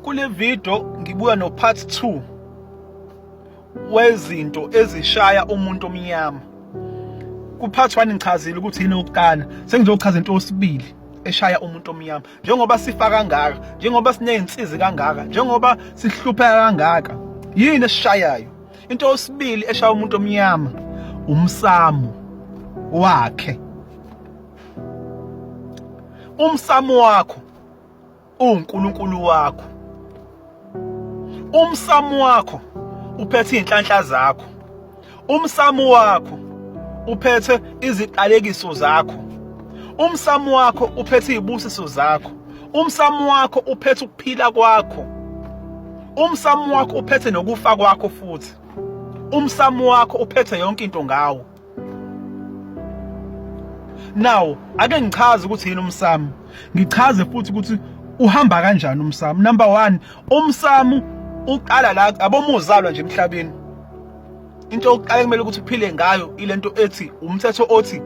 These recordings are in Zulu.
Kule video ngibuya no part 2 wezinto ezishaya umuntu omnyama. Ku part 1 ngichazile ukuthi yini yokuqala, sengizochaza into yosibili eshaya umuntu omnyama. Njengoba sifa kangaka, njengoba sinezinsizi kangaka, njengoba sihlupheka kangaka, yini esishayayo? Into yosibili eshaya umuntu omnyama umsamo wakhe. Umsamo wakho uNkulunkulu wakho. Umsamo wakho uphethe izinhlanhla zakho. Umsamo wakho uphethe iziqalekiso zakho. Umsamo wakho uphethe izibusiso zakho. Umsamo wakho uphethe ukuphila kwakho. Umsamo wakho uphethe nokufa kwakho futhi. Umsamo wakho uphethe yonke into ngawo. Now ake ngichaze ukuthi yini umsamo. Ngichaze futhi ukuthi uhamba kanjani umsamo. Number 1, umsamo uqala la abomuzalwa nje emhlabeni. Into yokuqala kumele ukuthi uphile ngayo ilento ethi umthetho othi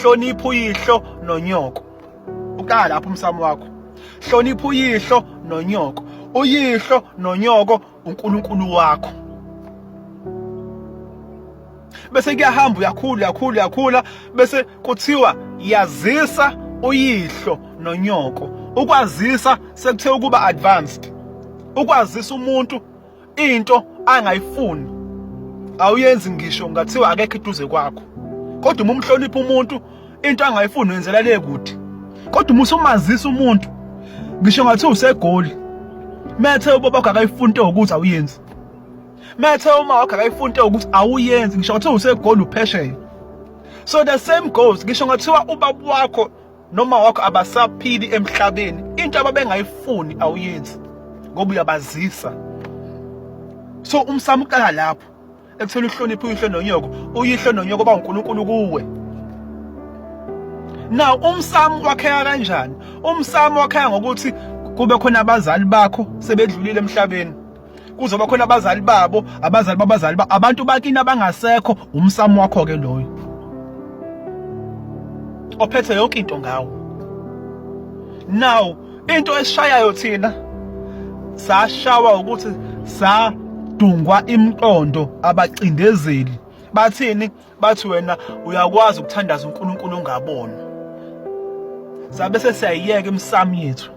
hlonipha uyihlo nonyoko. Uqala lapho umsamo wakho. Hlonipha uyihlo nonyoko. Uyihlo nonyoko uNkulunkulu wakho. Bese kuyahamba uyakhula uyakhula uyakhula bese kuthiwa yazisa uyihlo nonyoko. Ukwazisa sekuthe ukuba advanced. Ukwazisa umuntu into angayifuni awuyenzi ngisho ngathiwa akekho eduze kwakho. Kodwa uma umhlonipha umuntu into angayifuni uyenzela le kude. Kodwa uma usumazisa umuntu ngisho ngathiwa useGoli methe ubaba wakho akayifuni into ukuthi awuyenzi. Methe uma wakho akayifuni into ukuthi awuyenzi ngisho ngathiwa useGoli uphesheya. So the same goes ngisho ngathiwa ubaba wakho noma wakho abasaphili emhlabeni into ababengayifuni awuyenzi ngoba uyabazisa. So umsamo uqala lapho ekutheni uhloniphe uyihlo nonyoko, uyihlo nonyoko ba uNkulunkulu kuwe. Now umsamo wakheka kanjani? Umsamo wakheka ngokuthi kube khona abazali bakho sebedlulile emhlabeni. Kuzoba khona abazali babo, abazali babazali ba abantu bakini abangasekho, umsamo wakho ke loyo. Ophethe yonke into ngawo. Now into esishayayo thina sashawa ukuthi sadungwa imiqondo abacindezeli. Bathini? Bathi wena uyakwazi ukuthandaza uNkulunkulu ongabonwa. Sabe sesiyayiyeka imisamo yethu.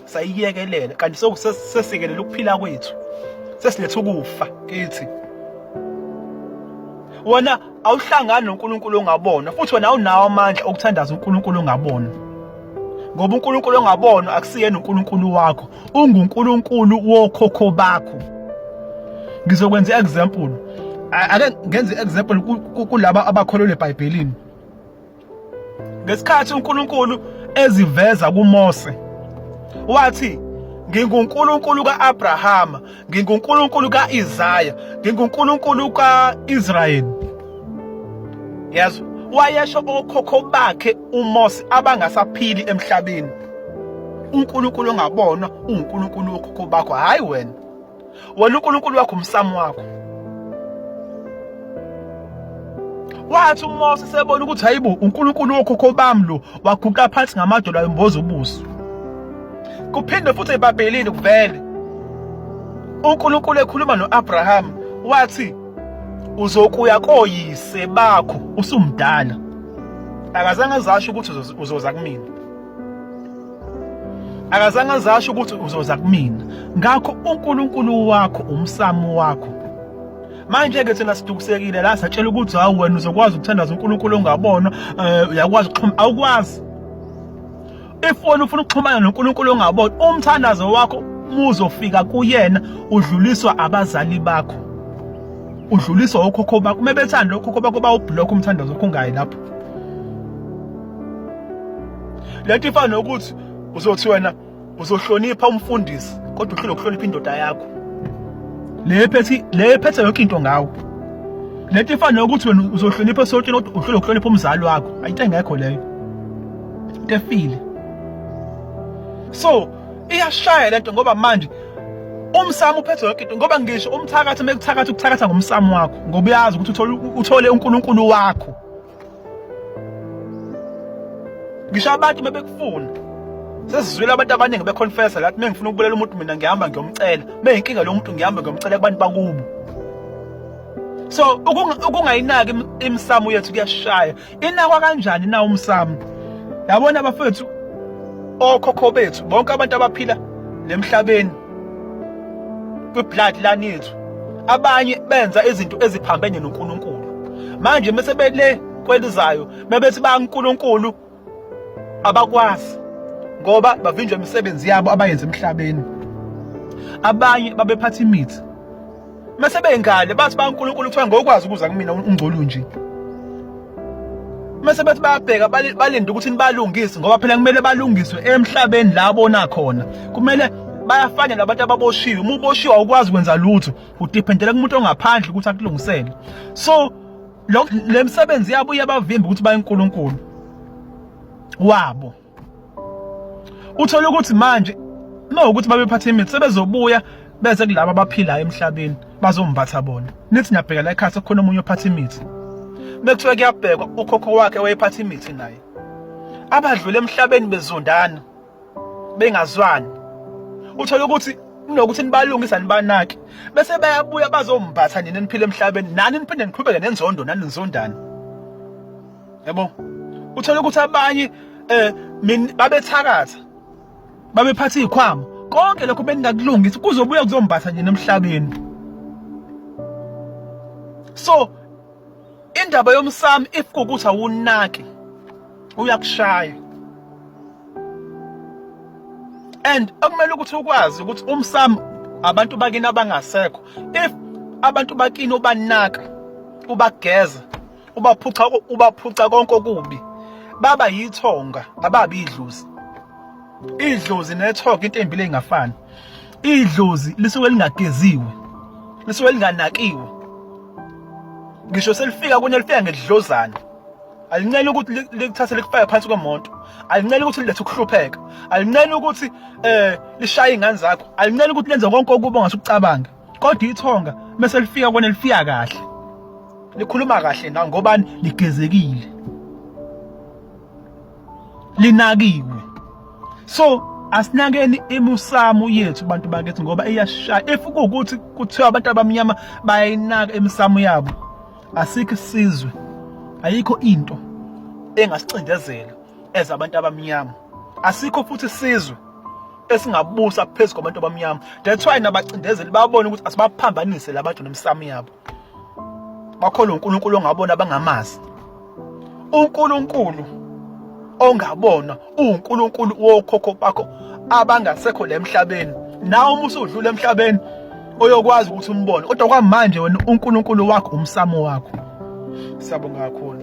Sayiyekelela kanti sesikelela ukuphila kwethu. Sesiletha ukufa kithi. Wena awuhlangani noNkulunkulu ongabonwa futhi wena awunawo amandla okuthandaza uNkulunkulu ongabonwa. Ngoba uNkulunkulu ongabonwa akusiyena uNkulunkulu wakho, unguNkulunkulu wokhokho bakho. Ngizokwenza i-example. Ake ngenze i-example kulaba abakholelwa eBhayibhelini. Ngesikhathi uNkulunkulu eziveza kuMose wathi nginguNkulunkulu kaAbrahama, nginguNkulunkulu kaIsaya, nginguNkulunkulu kaIsrayeli. Yazi wayesho okhokho bakhe uMose abangasaphili emhlabeni. uNkulunkulu ongabonwa uNkulunkulu wokhokho bakho, hayi wena. Wena uNkulunkulu wakho umsamo wakho. Wathi uMose sebona ukuthi hayibo uNkulunkulu wokhokho bami lo, waguqa phansi ngamadolo ayomboza ubuso. Kuphinde futhi eBhayibhelini kuvele uNkulunkulu ekhuluma noAbraham wathi uzokuya koyise bakho usumdala. Akazange azasho ukuthi uzoza kumina. Akazange azasho ukuthi uzoza kumina. Ngakho uNkulunkulu wakho umsamo wakho. Manje ke thina sidukusekile la satshela ukuthi hawu wena uzokwazi ukuthandaza uNkulunkulu ongabonwa, uyakwazi ukuxhuma, awukwazi. If wena ufuna ukuxhumana noNkulunkulu ongabonwa, umthandazo wakho muzofika kuyena udluliswa abazali bakho. Udluliswa okhokho bakho. Uma bethanda okhokho bakho bawublock umthandazo wakho ungayi lapho. Lento ifana nokuthi uzothi wena uzohlonipha umfundisi kodwa uhlule ukuhlonipha indoda yakho. Le phethe le phethe yonke into ngawo. Lento ifana nokuthi wena uzohlonipha esontweni kodwa uhlule ukuhlonipha umzali wakho. Ayinto engekho leyo. Into efile. So iyashaya lento ngoba manje umsamo uphethe yonke into ngoba ngisho umthakathi mekuthakatha ukuthakatha ngomsamo wakho ngoba uyazi ukuthi uthole uthole uNkulunkulu wakho. Ngisho abantu bebekufuna. Sesizwile abantu abaningi beconfessa lathi mengifuna ukubulala umuntu mina ngihamba ngiyomcela, meyinkinga lo muntu ngihamba ngiyomcela kubantu bakubo. So ukungayinaki imisamo yethu kuyashaya. Inakwa kanjani na umsamo? Yabona abafethu okhokho bethu bonke abantu abaphila lemhlabeni kwi-blood line yethu abanye benza izinto eziphambene noNkulunkulu. Manje mase bele kwelizayo mebethi baNkulunkulu abakwazi ngoba bavinjwa imisebenzi yabo abayenza emhlabeni. Abanye babephatha imithi mase bengale bathi baNkulunkulu kuthiwa ngokwazi ukuza kumina ungcolu nje. Mase bethi bayabheka balinde ukuthi nibalungise ngoba phela kumele balungiswe emhlabeni la bona khona. Kumele bayafana nabantu ababoshiwe. Uma uboshiwe awukwazi kwenza lutho, udependela kumuntu ongaphandle ukuthi akulungisele. So le misebenzi yabo iyabavimba ukuthi bayinkulunkulu wabo. Uthola ukuthi manje uma ukuthi babephatha imithi sebezobuya beze kulabo abaphilayo emhlabeni bazombatha bona. Nithi niyabheka la ekhaya sekukhona omunye ophatha imithi. Bekuthiwa kuyabhekwa ukhokho wakhe wayephatha imithi naye. Abadlule emhlabeni bezondana bengazwani. Uthola ukuthi kunokuthi nibalungisa nibanake bese bayabuya bazombatha nina niphila emhlabeni nani niphinde niqhubeke nenzondo nani nizondana. Yabo. Uthola ukuthi abanye eh babethakatha babephatha izikhwama konke lokho beningakulungisi kuzobuya kuzombatha nje emhlabeni. So indaba yomsamo if kukuthi awunaki uyakushaya. And okumele ukuthi ukwazi ukuthi umsamo abantu bakini abangasekho if abantu bakini ubanaka ubageza ubaphuca ubaphuca konke okubi baba yithonga ababi idlozi. Idlozi nethonga into embili engafani. Idlozi lisuke lingageziwe, lisuke linganakiwe, ngisho selifika kunye lifika ngedlozana. Alincele ukuthi likuthathe likufake phansi kwemonto, alincele ukuthi lilethe ukuhlupheka, alincele ukuthi lishaye ingane zakho, alincele ukuthi lenze konke okubi ongase ukucabange. Kodwa ithonga mase lifika kona lifika kahle, likhuluma kahle nawe ngobani ligezekile, linakiwe. So asinakeni imisamo yethu bantu bakithi ngoba iyashaya. If kuwukuthi kuthiwa abantu abamnyama bayayinaka imisamo yabo, asikho isizwe, ayikho into engasicindezela as abantu abamnyama. Asikho futhi isizwe esingabusa phezu kwabantu abamnyama. That's why nabacindezeli babona ukuthi asibaphambanise labantu nemisamo yabo. Bakholwa uNkulunkulu ongabona abangamazi. uNkulunkulu ongabona uNkulunkulu wokhokho bakho abangasekho la emhlabeni. Nawe uma usudlula emhlabeni oyokwazi ukuthi umbone, kodwa kwamanje wena uNkulunkulu wakho umsamo wakho. Siyabonga kakhulu.